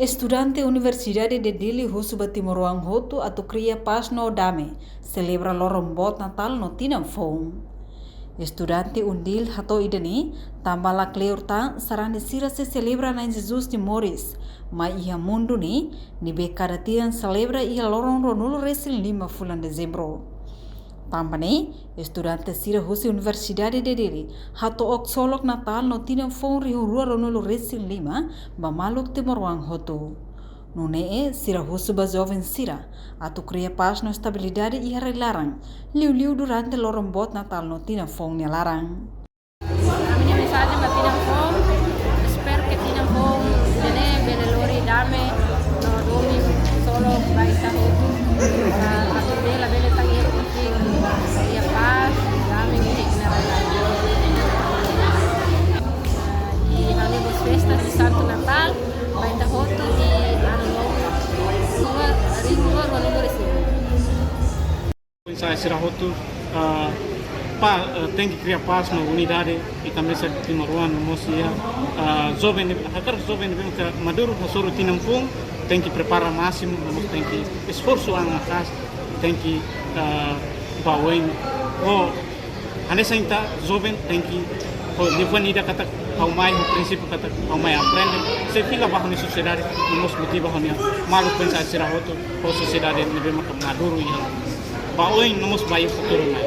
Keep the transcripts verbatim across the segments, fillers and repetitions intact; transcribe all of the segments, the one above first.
Estudante Universidade de Dili husu ba timoroan hotu atu kria pás no dame, selebra loron boot Natál no tinan foun. Estudante UNDIL hato'o ida-ne'e, tanba la kleur tan sarani sira sei selebra Na'i Jesus nia moris mai iha mundu ne'e, ne'ebé kada tinan selebra iha loron ruanulu-resin-lima fulan Dezembru. Tanba ne'e, estudante sira husi Universidade de Dili hato'o ksolok Natál no tinan foun rihun rua ruanulu-resin-lima ba maluk timoroan hotu. Nune'e, sira husu ba joven sira atu kria pás no estabilidade iha rai-laran, liuliu durante loron boot Natál no tinan foun nia laran. Ami-nia mensajen ba tinan foun, espera ke tinan foun ida-ne'e bele lori dame no domin solo ba ita hotu. Ah, atu bele, bele tan iha konflitu, iha pás, dame iha ita-nia rai-laran. Ah, i halo boas festas de Santo Natal ba ita hotu i Ano Novo rua, rihun rua ruanulu-resin-lima. Foin-sa'e sira hotu, ah, pa, ah, tenke kria pás no unidade, i tanba sira timoroan no mós iha, ah, joven, hakarak joven ne'ebé maka maduru hasoru tinan foun, tenke prepara másimu, no mós tenke esforsu an maka'as, tenke, ah, bá oin. Ho, hanesan ita joven tenke, ho, liafuan ida katak ha'u mai ho prinsípiu katak ha'u mai aprende, sei fila ba ha'u-nia sosiedade, no mós motiva ha'u-nia maluk foin-sa'e sira hotu, ho sosiedade ne'ebé maka maduru iha bá oin no mós ba iha futuru mai.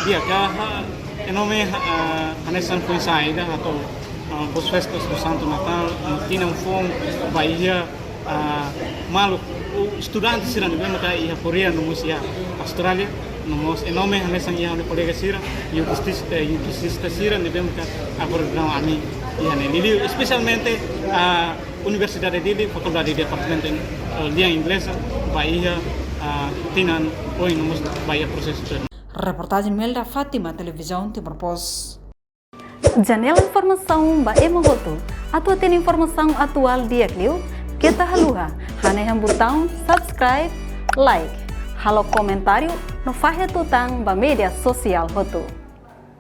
Di'ak, ah, em nome, ah, hanesan foin-sa'e ida hato'o, ah, boas festas do Santo Natal, no tinan foun ba iha, ah, maluk, ou estudante sira ne'ebé maka iha Koreia no mós iha Austrália, no mós em nome hanesan iha ha'u-nia kolega sira, UDIStista, eh, UDIStista sira ne'ebé maka agora daudaun ami iha ne'e. Liuliu, espesialmente, ah, Universidade de Dili, Fakuldade Departamentu, eh, Lian Ingleza, ba iha, ah, tinan oin no mós ba iha prosesu tuir. Reportajen Melda Fátima, Televizaun Timor Post. Janela informasaun ba ema hotu. Atu hatene informasaun atuál di'ak liu, keta haluha hanehan butaun subscribe, like, halo komentáriu no fahe tutan ba média sosiál hotu.